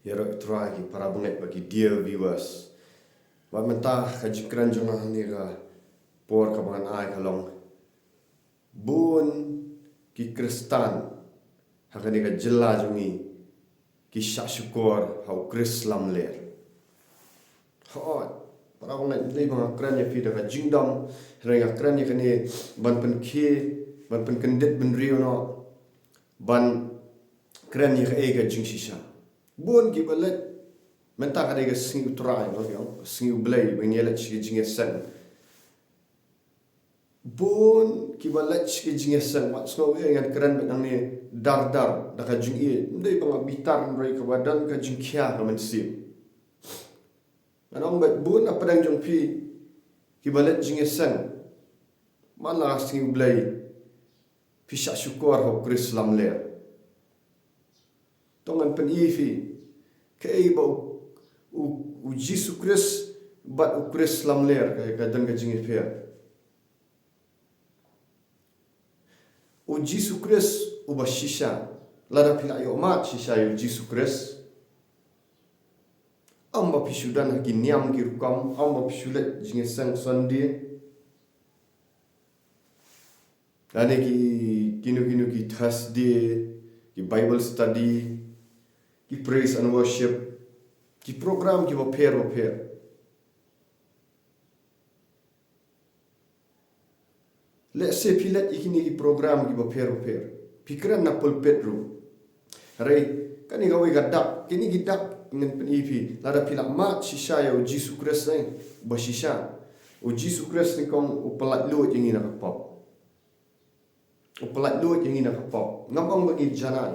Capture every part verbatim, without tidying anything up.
Ïaroh ïa U Trai ki para bangeit bad ki dear viewers. Bad mynta ka jingkren jong nga ha kane ka por kaba ngan ai ka long, bun ki Khristan ha kane ka jylla jong ngi ki shah shukor ha U Khrist lamler. Hooid, para bangeit, ym dei ba nga kren ïa phi da ka jingdom, hynrei nga kren ïa kane ban pynkhie, ban pynkyndit bynriew noh, ban kren ïa kaei ka jingshisha. Bun kiba leit, mynta ka dei ka sngi U Trai, no, ka sngi U Blei ba ngin ïaleit sha ka jingïaseng. Bun kiba leit sha ka jingïaseng, wat sngew ïa ngan kren beit nangne dar dar da ka jingïeit. Ym dei ba nga bitar, hynrei kaba don ka jingkhia ka mynsiem. Ngan ong beit, bun na pdeng jong phi kiba leit jingïaseng, man la ka sngi U Blei phi shah shukor ha U Khrist lamler. To ngan pyni ïa phi kaei ba U, U, U Jisu Khrist bad U Khrist lamler ka, ka don ka jingïapher. U Jisu Khrist uba shisha. Lada phi la ïoh mad shisha ïa U Jisu Khrist, ym ba phi shu don ha ki niam ki rukom, ym ba phi shu leit jingïaseng Sunday, lane ki, kino kino ki Thursday, ki Bible study, ki praise and worship, ki program kiba pher ba pher. Lehse phi leit ïa kine ki program kiba pher ba pher, phi kren na pulpit ruh. Hynrei kane kawei ka dak, kine ki dak ngan pyni ïa phi. Lada phi la mad shisha ïa U Jisu Khrist, eh, uba shisha. U Jisu Khrist nyngkong u pyllait luid ïa ngi na ka pop. U pyllait luid ïa ngi na ka pop. Ngam ong ba ngi janai.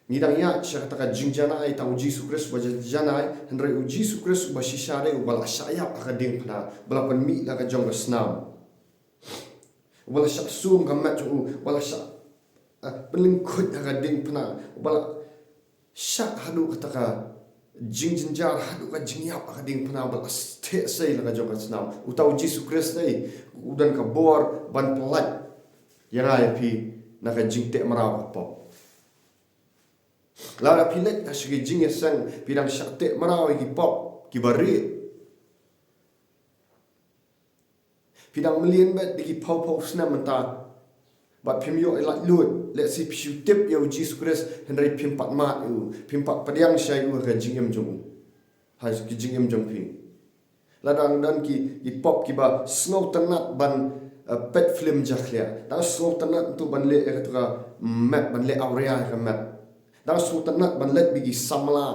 Ngi dang ïaid sha kata ka jingjanai, tang U Jisu Khrist uba ja-, janai, hynrei U Jisu Khrist uba shisha dei uba la shah ïap ha ka diengphna, uba la pynmih la ka jong ka snam. Uba la shah sum ka met jong u, uba la shah, eh, pynlyngkhuit ha ka diengphna, uba la shah haduh kata ka jingjynjar, haduh ka jingïap ha ka diengphna, uba la theh sei la ka jong ka snam. Uta U Jisu Khrist dei u don ka bor ban pyllait ïa nga ïa phi na ka jingteh mraw ka pop. Lada phi leit ha sha ki jingïaseng, phi dang shah teh mraw ïa ki pop kiba rieh. Phi dang mlien beit da ki phew phew snem mynta. Bad phim ïoh ïa lait luid, lehse phi shu tip ïa U Jisu Khrist, hynrei phim pat mad ïa u, phim pat pdiang sha ïa u ha ka jingim jong u, ha ki jingim jong phi. Lada dang don ki, ki pop kiba sngewtynnat ban, eh, peit film jakhlia. Dang sngewtynnat tu ban leh ïa katu ka met, ban leh awria ïa ka met. Dang sngewtynnat ban leit bad ki samla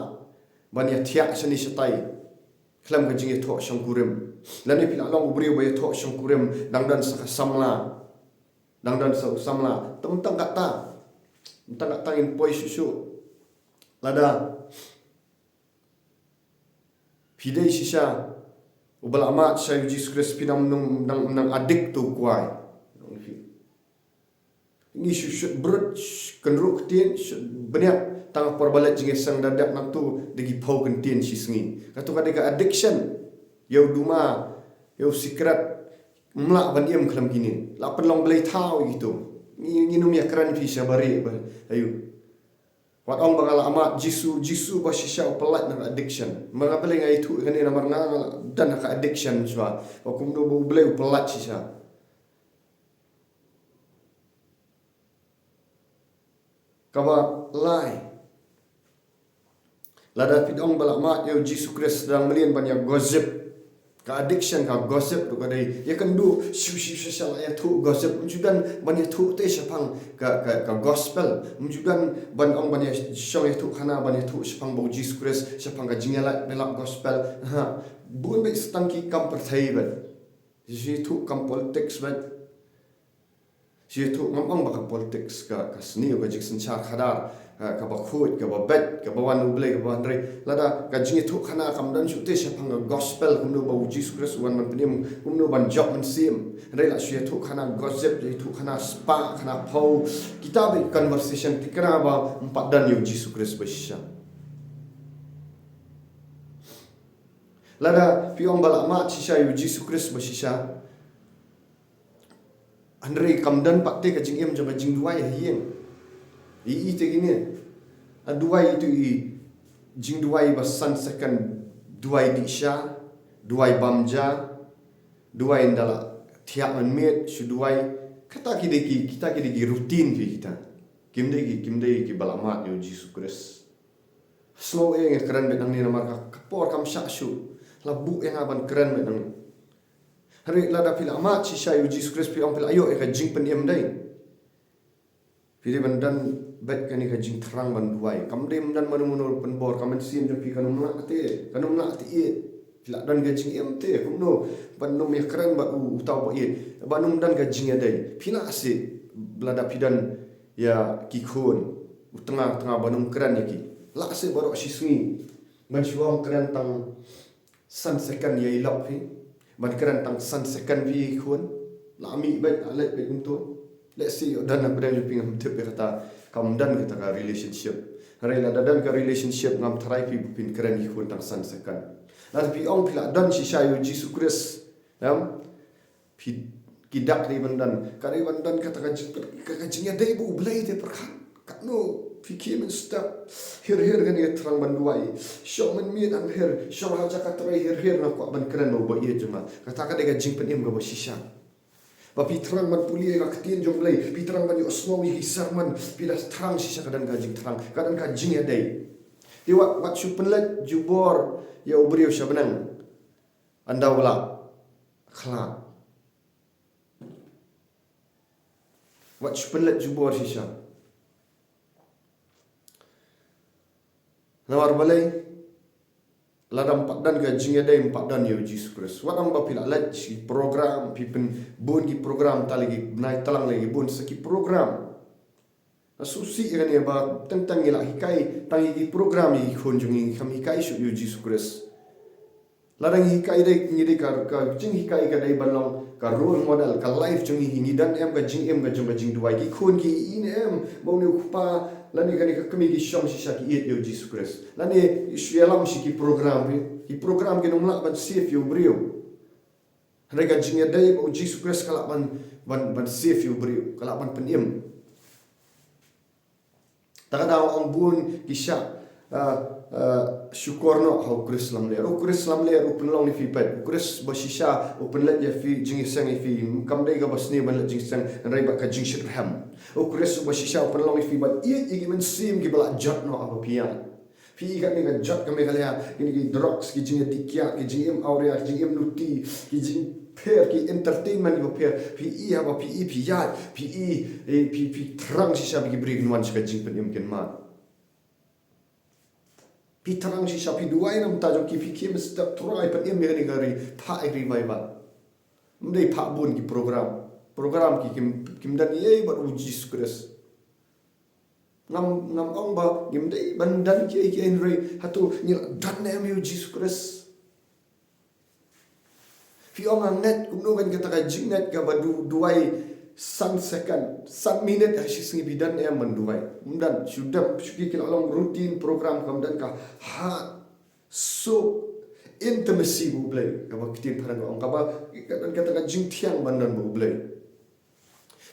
ban ïathiah shane shatai khlem ka jingïathoh shongkurim. Lane phi la long u briew ba ïathoh shongkurim, dang don sa ka samla, dang don sa u samla. Te mynta kata, mynta kata ngin poi shuh shuh. Lada phi dei shisha uba la mad sha U Jisu Khrist, phi dang nang, nang, nang adik tu kwai. Ngi shu shut brut, sh-, kynruh ktien, shut bniat, tang por ba leit jingïaseng da dep nangtu da ki phew kyntien shi sngi. Katu ka dei ka addiction. Ïa u duma, ïa u sikret, ym lah ban im khlem kine. La pynlong blei thaw ïa kitu. Ngi, ngin ym ïakren phi sha bari ba, ayu. Wat ong ba nga la mad Jisu, Jisu ba shisha u pyllait na ka addiction. Ma nga balei nga ïathuh kane namar nga, nga la don ha ka addiction shuwa. Ba kumno ba U Blei u pyllait shisha. Kaba lai. Lada phi ong ba la mad ïa U Jisu Khrist, dang mlien ban ïa gossip. Ka addiction ka gossip tu ka dei. Ïa kynduh shu shu shu shu la ïathuh gossip. Ym ju don ban ïathuh te shaphang ka, ka, ka gospel. Ym ju don ban ong ban ïa shong ïathuh khana ban ïathuh shaphang ba U Jisu Khrist, shaphang ka jingïalap, ïalap gospel. Ha. Bun beit sa tang ki kam pyrthei beit. Shu ïathuh kam politics beit. Shu ïathuh, ngam ong ba ka politics ka, ka sniew, ka jingsynshar khadar, ka, kaba khuid, kaba beit, kaba wan U Blei, kaba wan rei. Lada ka jingïathuh khana kam don shuh te shaphang ka gospel, kumno ba U Jisu Khrist u wan ban pynim, kumno ban jop mynsiem. Hynrei la shu ïathuh khana gossip, ïathuh khana spah, khana phew. Kita beit conversation, te kane ba ym pat don ïa U Jisu Khrist ba shisha. Lada phi ong ba la mad shisha ïa U Jisu Khrist ba shisha, hynrei kam don pat te ka jingim jong ka jingduwai ha ïing. I, i te kine. A duwai itu i. Jingduwai ba san second, duwai dih sha, duwai bam ja, duwai ynda la thiah mynmiet, shu duwai. Kata ki dei ki, kita ki dei ki routine phi kita. Kim dei ki, kim dei ki ba la mad ïa u Jisu Khrist. Sngewbha ïa nga kren beit nangne namar ka, ka por kam shah shuh. La buh ïa nga ban kren beit nangne. Hynrei lada phi la mad shisha ïa u Jisu Khrist, phi ong phi la ïoh ïa ka jingpynim dei. Phi dei ban don beit kane ka jingthrang ban duwai. Kam dei ban don mano mano pynbor, ka mynsiem jong phi kan ym lah te, kan ym lah te ïeit. Phi la don ka jingim te, kumno ban ym ïakren bad u, uta uba ïeit. Ban ym don ka jingïadei. Phi lah seh, lada phi don ïa ki khun, u tnga tnga ban ym kren ïa ki. Lah seh baroh shi sngi ban shu ong kren tang san second ïa i lok phi. Ban kren tang san second phi ïa i khun. La mih beit, la leit beit kumto. Let's see, ïoh don na pdeng jong phi ngam tip ïa kata. Kam don kata ka relationship. Hynrei lada don ka relationship ngam tharai phi ba phin kren ïa i khun tang san second. Lada phi ong phi la don shisha ïa u Jisu Khrist. Em? Phi, ki dak dei ban don. Ka dei ban don kata ka jing, ka, ka jingïadei bad u Blei te pyrkhat. Katno phi khie mynstep. Hir hir kane ka thrang ban duwai. Shong mynmiet hangher. Shong ha jaka trei hir hir, nga kwah ban kren bad uba ïeit jong nga. Kata ka dei ka jingpynim kaba shisha. Ba phi thrang ban pule ïa ka ktien jong u Blei. Phi thrang ban ïohsngew ïa ki sermon. Phi la thrang shisha, ka don ka jingthrang. Ka don ka jingïadei. Te wat, wat shu pynleit jubor ïa u briew sha bneng. Ynda u la khlad. Wat shu pynleit jubor shisha. Namar balei? Lada ym pat don ka jingïadei, ym pat don ïa u Jisu Khrist. Wat ong ba phi la leit sha ki program, phi pynbun ki program, tang la ki bnai tlang la ki bun sa ki program. Nga sngewsih ïa kane ba teng teng ngi la hikai tang ïa ki program ïa ki khun jong ngi, kam hikai shuh ïa u Jisu Khrist. Lada ngi hikai dei, ngi dei ka, ka jinghikai ka dei ban long ka role model, ka life jong ngi, ngi don em ka jingim ka jong ka jingduwai. Ki khun ki ïohi ne em ba une u kpa lane kane ka kmie ki shong shisha ki ïeit ïa u Jisu Khrist? Lane shu ïalam sha ki program, ki, ki program kin ym lah ban save ïa u briew. Hynrei ka jingïadei bad u Jisu Khrist ka lah ban, ban, ban save ïa u briew, ka lah ban pynim. Ta ka daw ong bun ki shah, ah, ah, shukor noh ha u Khrist lamler. U Khrist lamler u pynlong ïa phi peit. U Khrist ba shisha u pynleit ïa phi, jingïaseng ïa phi. Kam dei kaba sniew ban leit jingïaseng, hynrei bad ka jingshitrhem. U Khrist ba shisha u pynlong ïa phi ban ïeit ïa ki mynsiem kiba la jot noh haba phi ïaid. Phi ïohi kane ka jot ka Meghalaya, kine ki drugs, ki jingïadih kiad, ki jingim awria, ki jingim luti, ki jingpher, ki entertainment kiba pher. Phi ïohi haba phi ïohi, phi ïaid, phi ïohi, eh, phi, phi thrang shisha ba ki briew kin wan sha ka jingpynim, kin mad. Phi thrang shisha, phi duwai na ka bynta jong ki, phi khie mynstep, Trai pynim ïa kane ka ri, phah ïa ka revival. Ym dei phah bun ki program. Program ki kim, kim don ei ei bad u Jisu Khrist. Ngam, ngam ong ba ngim dei ban don kiei kiei, hynrei hato ngi la don ne em ïa u Jisu Khrist? Phi ong nga ngeit, kumno kan kata ka jingngeit kaba du, duwai san second, san minit ha shi sngi, phi don ne em ban duwai? Ym don. Shu don, shu ki, ki la long routine program, kam don ka heart, soak, intimacy bad u Blei, kaba ktien phareng ka ong, kaba ka don kata ka jingthiang ban don bad u Blei.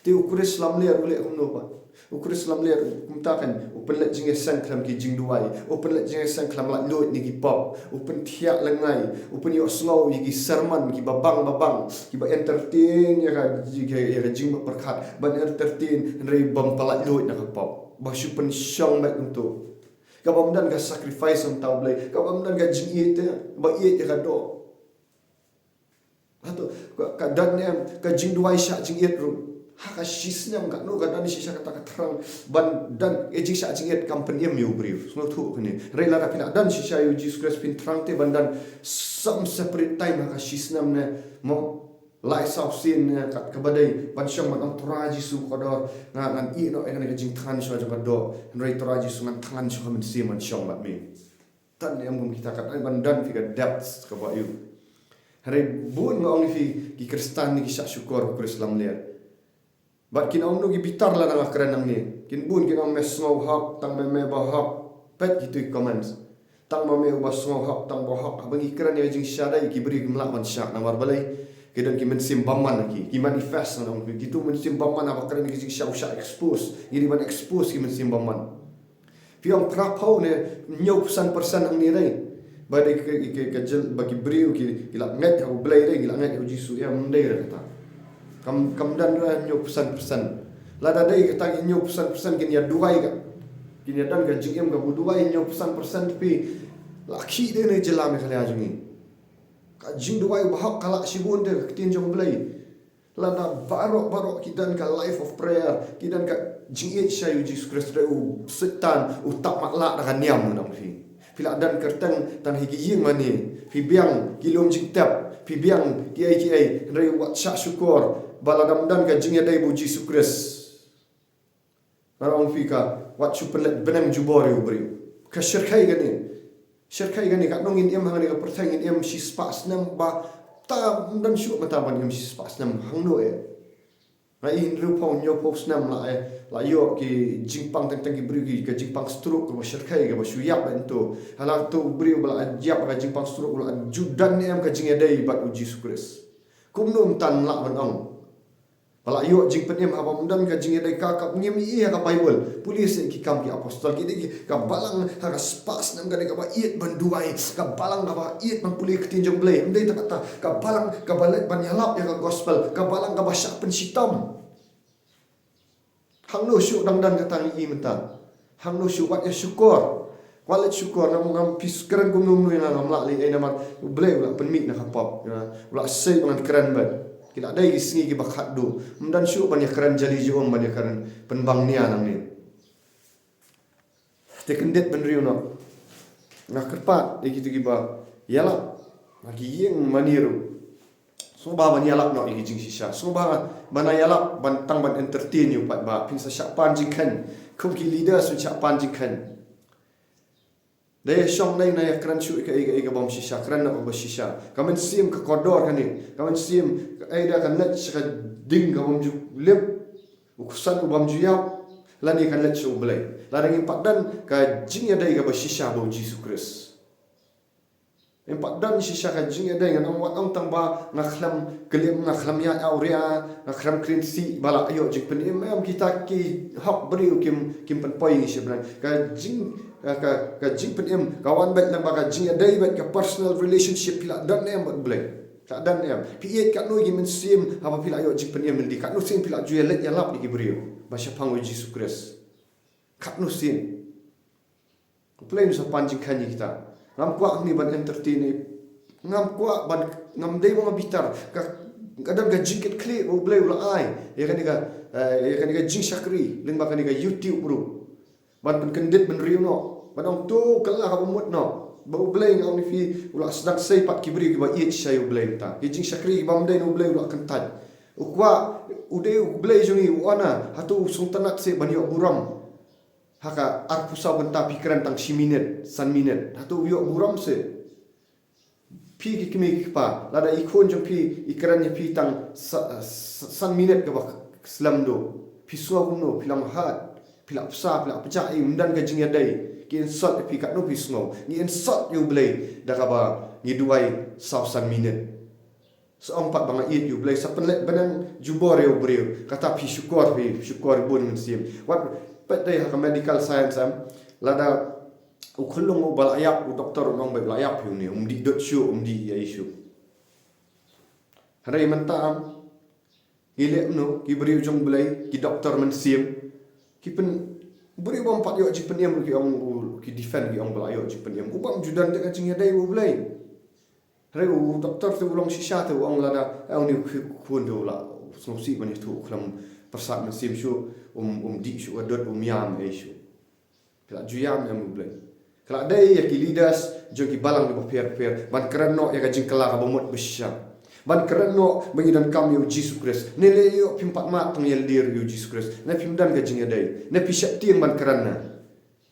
Te u Khrist lamler u leh kumno pat? U Khrist lamler kumta kan, u pynleit jingïaseng khlem ki jingduwai, u pynleit jingïaseng khlem laitluid na ki pop, u pynthiah lyngngai, u pynïohsngew ïa ki sermon kiba bang ba bang, kiba entertain ïa ka, ïa ka, ïa ka jingpyrkhat, ban entertain, hynrei bym pat laitluid na ka pop. Ba shu pynshong beit kumto. Kaba ym don ka sacrifice na ka bynta u Blei, kaba ym don ka jingïeit te, ba ïeit ïa ka doh. Hato ka, ka don ne em ka jingduwai shah jingïeit ruh? Ha ka shi snem katno ka don shisha kata ka thrang ban don ka jingshah jingïeit, kam pynim ïa u briew. Sngewthuh kane. Hynrei lada phi la don shisha ïa u Jisu Khrist, phin thrang te ban don some separate time ha ka shi snem ne, mo, lai saw sien ne, kat kaba dei, ban shong ban ong, Trai Jisu kordor, nga, ngan ïeh noh ïa kane ka jingthngan shuwa jong ka doh. Hynrei Trai Jisu, ngan thngan shuwa ka mynsiem ban shong bad me. Tang ne em kum kita, kat ban don phi ka depth kaba ïoh. Hynrei bun nga ong ïa phi, ki Khristan ne ki shah shukor u Khrist lamler. Bad kin ong no ki bitar lada nga kren nangne. Kin bun kin ong me sngewhok, tang me me bahok. Peit kito ki comments. Tang ma me uba sngewhok, tang bahok. Haba ngi kren ïa ka jingshadai, ki briew kim lah ban shah. Namar balei? Ki don ki mynsiem bymman ha ki. Ki manifest, nga ong, kito mynsiem bymman haba kren ïa ka jingshah, u shah expose. Ngi dei ban expose ki mynsiem bymman. Phi ong phra phew ne hynñiew phew san percent hangne dei. Ba dei ka, ka, ka jylla ba ki briew ki, ki la ngeit ha U Blei dei, ki la ngeit ha U Jisu, ym dei re kata. Kam, kam don re hynñiew phew san percent. Lada dei kata ki hynñiew phew san percent kin ïa duwai ka, kin ïa don ka jingim kaba duwai hynñiew phew san percent, phi la khih dei ne jylla Meghalaya jong ngi. Ka jingduwai ba hok ka lah shibun te ka ktien jong U Blei. Lada baroh baroh ki don ka life of prayer, ki don ka jingïeit sha U Jisu Khrist, hynrei u Soitan u tap matlah da ka niam, ngan ong phi. Phi la don kyrteng tang ha ki ïing mane, phi biang ki lum jingtep, phi biang kiei kiei, hynrei wat shah shukor ba lada ym don ka jingïadei bad U Jisu Khrist. Ngan ong phi, ka wat shu pynleit bneng jubor ïa u briew. Ka shyrkhei kane. Shyrkhei kane, katno ngin im ha kane ka pyrthei, ngin im shispah snem ba, ta ym don shuh mynta ban im shispah snem hangno eh. Nga i hynriew phew, hynñiew phew snem la eh, la ïoh ki jingpang, teng teng ki briew ki, ka jingpang stroke kaba shyrkhei kaba shu ïap eh to. Hala to u briew ba la ïap ka jingpang stroke la ju don ne em ka jingïadei bad U Jisu Khrist. Kumno ym tang lah ban ong. Ba la ïoh jingpynim haba ym don ka jingïadei, ka, ka ngim i ha ka Baibl. Pule seh Ki Kam ki Apostol, ki dei ki, ka balang ha ka spah snem ka dei kaba ïeit ban duwai, ka balang kaba ïeit ban pule ka ktien jong U Blei. Ym dei tang kata, ka balang kaba leit ban ïalap ïa ka gospel, ka balang kaba shah pynshitom. Hangno shuh dang don kata ngi i mynta. Hangno shuh, wat ïa shukor. Wat leit shukor, ngam, ngam phi kren kumno kumno ïa nga, ngam lah leh ei namar U Blei u la pynmih na ka pop. Ïa, u la sei ba ngan kren beit. Ki la dei ki sngi kiba khatduh. Ym don shuh ban ïa kren jali jong, ban ïa kren pynbang nia nangne. Te kyndit bynriew noh. Nga kyrpad ïa kito kiba ïalap ha ki ïing mane ruh. Sngewbha ban ïalap noh ïa ki jingshisha. Sngewbha ban ïalap ban tang ban entertain ïa u paidbah. Phin sa shah pan jingkheiñ. Kum ki leaders phin shah pan jingkheiñ. Da ïa shong dei na ïa kren shuh ïa kaei kaei ka bym shisha, kren na kaba shisha. Ka mynsiem ka kordor kane. Ka mynsiem ka, ei, da kan leit sha ka ding ka bym ju lip, u khusan u bym ju ïap, lane kan leit sha U Blei. Lada ngim pat don ka jingïadei kaba shisha bad U Jisu Khrist. Ngim pat don shisha ka jingïadei, ngan ong, wat ong tang ba nga khlem klim, nga khlem ïaid awria, nga khlem kren sih ba la ïoh jingpynim. Em, kita ki hok briew, kim, kim pynpoi ngi sha bneng. Ka jing, ka, ka, ka jingpynim ka wan beit lyngba ka jingïadei beit, ka personal relationship phi la don ne em bad U Blei. Phi la don ne em. Phi ïeit katno ïa ki mynsiem haba phi la ïoh jingpynim lynti. Katno sien phi la ju ïaleit ïalap ïa ki briew ba shaphang U Jisu Khrist. Katno sien. Khublei, ngin sa pan jingkheiñ ïa kita. Ngam kwah hangne ban entertain ei. Ngam kwah ban, ngam dei ba nga bitar. Ka, ka don ka jingkitkhlieh ba U Blei u la ai ïa kane ka, eh, ïa kane ka jingshakri lyngba kane ka YouTube ruh. Ban pynkyndit bynriew noh, ban ong to kylla kaba mut noh. Ba U Blei, nga ong ïa phi, u la sdang sei pat ki briew kiba ïeit sha U Blei mynta. Ki jingshakri kiba ym dei na U Blei u la kyntait. U kwah, u dei U Blei jong ngi, u ong, hato u sngewtynnat seh ban ïoh burom ha ka arphew saw kynta, phi kren tang shi minit, san minit, hato u ïoh burom seh? Phi ki kmie ki kpa, lada i khun jong phi i kren ïa phi tang sa, sa, san minit kaba slem duh, phi sngew kumno? Phi la mahad, phi la pyrshah, phi la pyrshah, ym don ka jingïadei. Ki insult ïa phi, katno phi sngew? Ngi insult ïa U Blei da kaba ngi duwai saw san minit. Sa ong pat ba nga ïeit ïa U Blei, sa pynleit bneng jubor ïa u briew. Kata phi shukor, phi shukor bun mynsiem. Wat peit dei ha ka medical science, em, lada u khyllung uba la ïap, u doktor u ong ba u la ïap, phi, une um dih dud shuh, um dih ei ei shuh. Hynrei mynta, em, ngi leh kumno, ki briew jong U Blei, ki doktor mynsiem, ki pyn, briew bym pat ïoh jingpynim ruh ki ong, u, ki defend, ki ong ba la ïoh jingpynim. U bym ju don te ka jingïadei U Blei. Hynrei u doktor te u long shisha te u ong lada, eh, une u khun te u la sngewsih ban ïathuh, u khlem pyrsad mynsiem shuh, um, um dih shuh ka dud, um ïam ei shuh. Phi la ju ïam em U Blei? Ka la dei ïa ki leaders jong ki balang kiba pher pher ban kren noh ïa ka jingkylla kaba mut ba shisha. Ban kren noh ba ngi donkam ïa U Jisu Khrist. Ne lei ïoh phim pat mad tang ïalade ïa U Jisu Khrist, ne phim don ka jingïadei, ne phi sheptieng ban kren na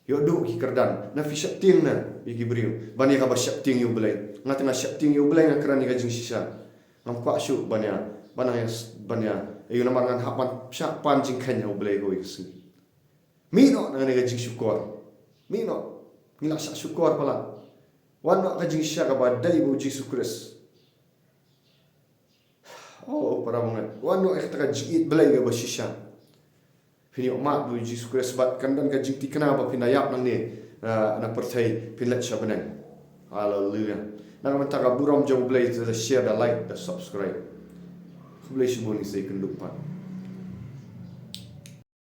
ïoh duh ki kyrdan, na phi sheptieng na ïa ki briew, ban ïa kaba sheptieng ïa U Blei. Nga te nga sheptieng ïa U Blei, nga kren ïa ka jingshisha. Ngam kwah shuh ban ïa, ban ïa, ban ïa, ïa u namar ngan hap ban shah pan jingkheiñ ha U Blei kawei ka sngi. Mih noh na kane ka jingshukor. Mih noh. Ngi la shah shukor palat. Wan noh ka jingshisha kaba dei bad U Jisu Khrist. Oh, para bangeit. Wan noh ïa kata ka jingïeit Blei kaba shisha. Phin ïoh mad bad u Jisu Khrist bad kan don ka jingthikna ba phin da ïap nangne, ah, na pyrthei phin leit sha bneng. Haleluya. Na ka bynta ka burom jong U Blei, da share, da like, da subscribe. Khublei shibun, ngin sa ïakynduh pat.